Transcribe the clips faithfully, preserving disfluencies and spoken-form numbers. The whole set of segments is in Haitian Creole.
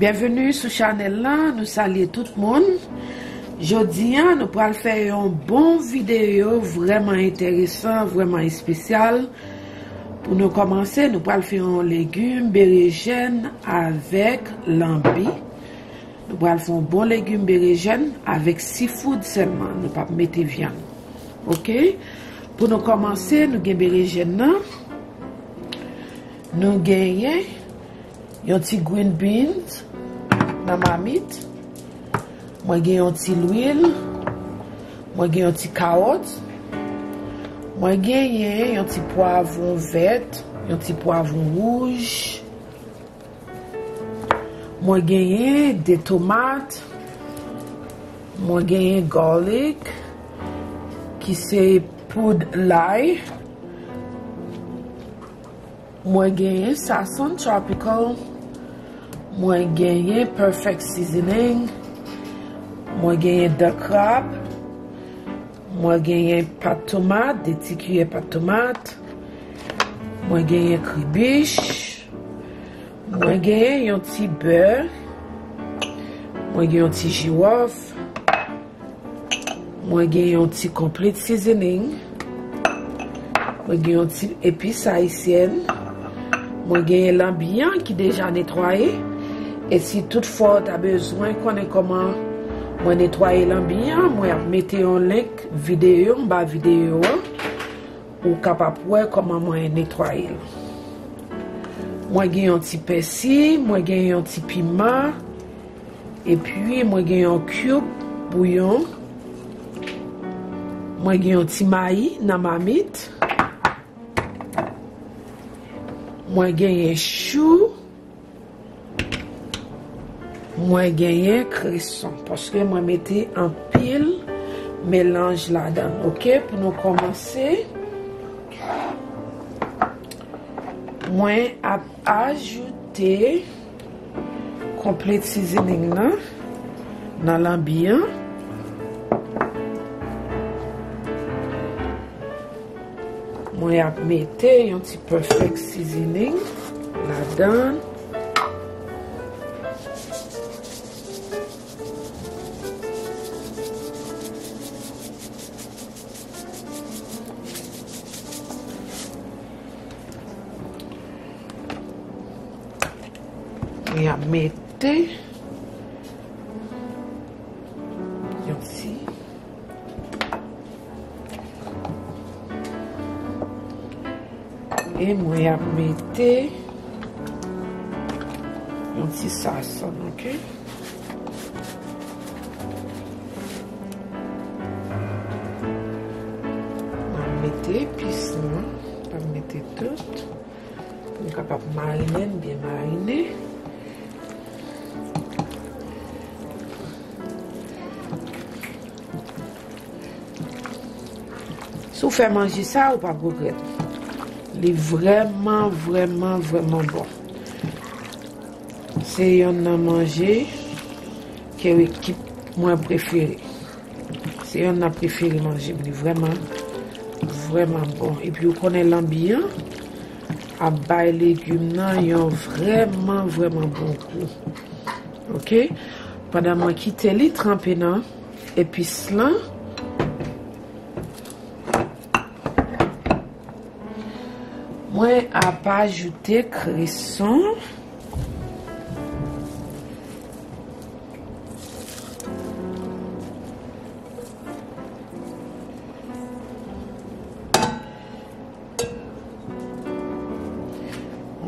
Byenveni sou chanèl lan, nou salye tout moun. Jodi a, nou pral fè yon bon videyo vrèman enteresan, vrèman espesyal. Pou nou kòmanse, nou pral fè yon legim berejèn avèk lanbi. Nou pral fè yon bon legim berejèn avèk seafood sèlman, nou p ap mete vyann. Oke? Pou nou kòmanse, nou gen berejèn nan. Nou genyen yon ti green beans nan mamit. Mwen gen yon ti lwil. Mwen gen yon ti kawòt. Mwen genyen yon ti pwavwon vèt, yon ti pwavwon wouj. Mwen genyen de tomat. Mwen genyen garlic, ki se poud lay. Mwen genyen Sazón Tropical. Mwen genyen Perfect Seasoning. Mwen genyen the crab. Mwen genyen pat tomat, de ti kiyè pat tomat. Mwen genyen kribich. Mwen genyen yon ti bè. Mwen gen yon ti jiwòf. Mwen gen yon ti complete seasoning. Mwen gen yon ti epis ayisyèn. Mwen genyen lanbi an ki deja netwaye. E si toutfwa w ta bezwen konnen kòman mwen netwaye lanbi an, mwen ap mete yon link videyo anba videyo an. Ou kapab wè kòman mwen netwaye l. Mwen gen yon ti pèsi, mwen gen yon ti piman, epi mwen gen yon cube bouyon. Mwen gen yon ti mayi nan mamit. Mwen genyen chou. Mwen genyen kreson, paske mwen mete anpil melanj ladan. Oke, pou nou kòmanse, mwen ap ajoute complete seasoning nan, nan lanbi an. Mwen ap mete yon ti perfect seasoning ladan. Mwen ap mete yon ti E mwen ap mete yon ti sazon, oke? Mwen ap mete epis lan, mwen ap mete tout. Pou m kapab marinen, byen marinen. Si w fè manje sa, ou p ap regrèt. Li vrèman, vrèman, vrèman bon. Se yonn nan manje ke ekip mwen prefere. Se yonn nan prefere manje m. Li vrèman, vrèman bon. Epi ou konnen lanbi an ap bay legim nan yon vrèman, vrèman bon gou. Oke? Pandan mwen kite li tranpe nan epis lan, mwen ap ajoute kreson.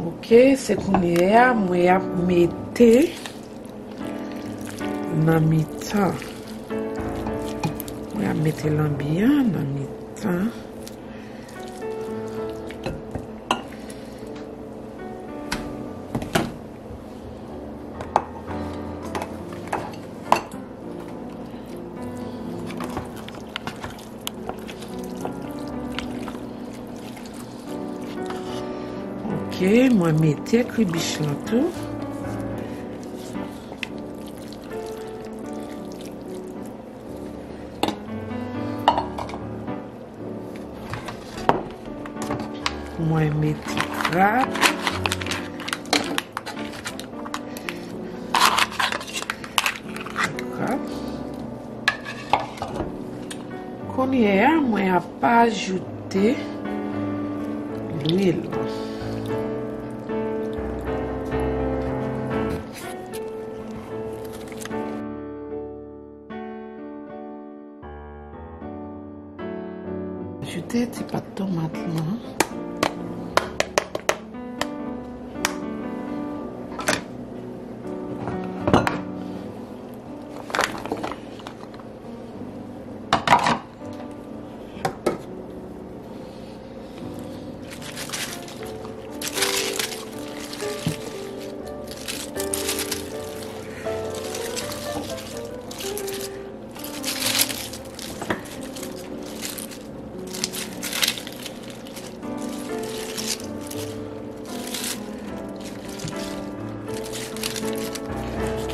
Oke, se kounye a mwen ap mete nan mitan. Mwen ap mete lanbi an nan mitan. Oke, mwen mete kribich lan tou. Mwen mete krab. Kounye a, mwen ap ajoute lwil. Ajoute ti pat tomat lan.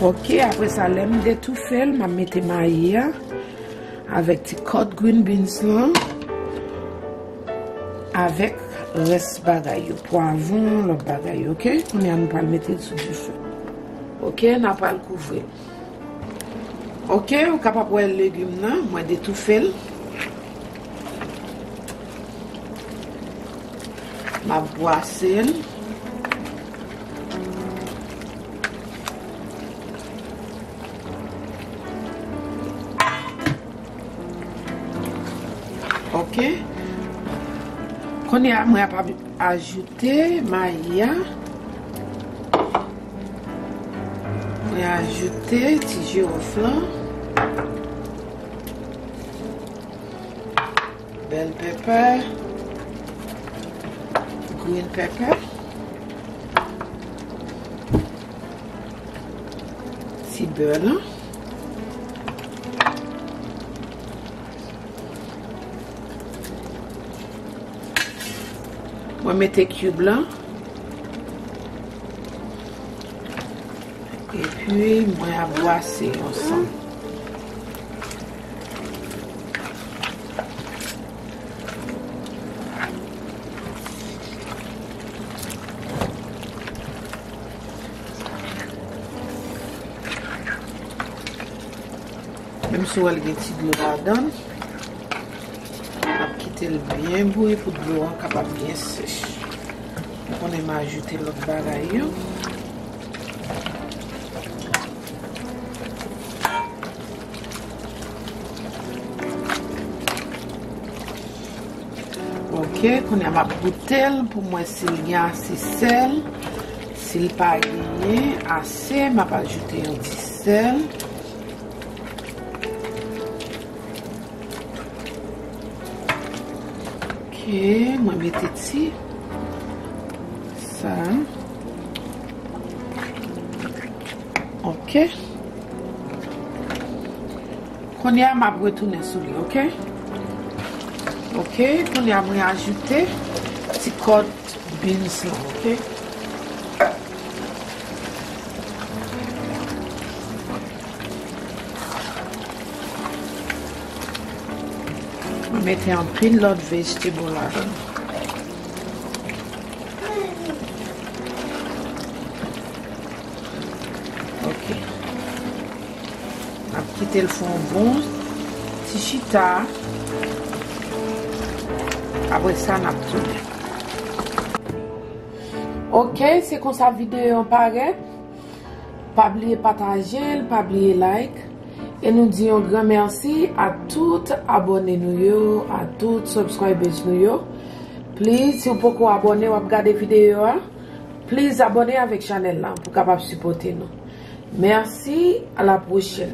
Ok, apre sa, lè m detoufe l, m ap mete mayi a avèk ti kòt green beans lan, avèk rès bagay yo, pwavwon, lòt bagay yo, ok? Kounye a, nou pral mete l sou dife. Ok, n a pral kouvri l. Ok, ou kapab wè legim nan, mwen detoufe l. M ap bwase l. Ok. Kounye a, mwen ap ajoute mayi a. Mwen ajoute ti jiwòf lan. Bèl pèpè. Green pepper. Ti bè lan. Mwen mete cube lan. Epi, mwen ap bwase ansanm. Menm si w wè l gen ti dlo ladan l, m ap kite l byen bouyi pou dlo an kapab byen sèch. Ou konnen m ajoute lòt bagay yo. Ok, kounye a m ap goute l pou m wè si l gen ase sèl. Si l pa genyen ase, m ap ajoute yon ti sèl. Ok, mwen mete ti sa. Ok. Kounye a, m ap retounen sou li, ok? Ok, kounye a, mwen ajoute ti kòt beans lan, ok? Mwen mete anpil lòt vegetable ladan. Ok. N ap kite l fè yon bon ti chita. Apre sa, n ap tounen. Ok, se konsa videyo an parèt. Pa bliye pataje l, pa bliye like. E nou di yon gran mèsi a tout abòne nou yo, a tout subscribers nou yo. Please, si w poko abòne, w ap gade videyo a, please abòne avèk chanèl la pou w kapab sipòte nou. Mèsi, a la pwochèn.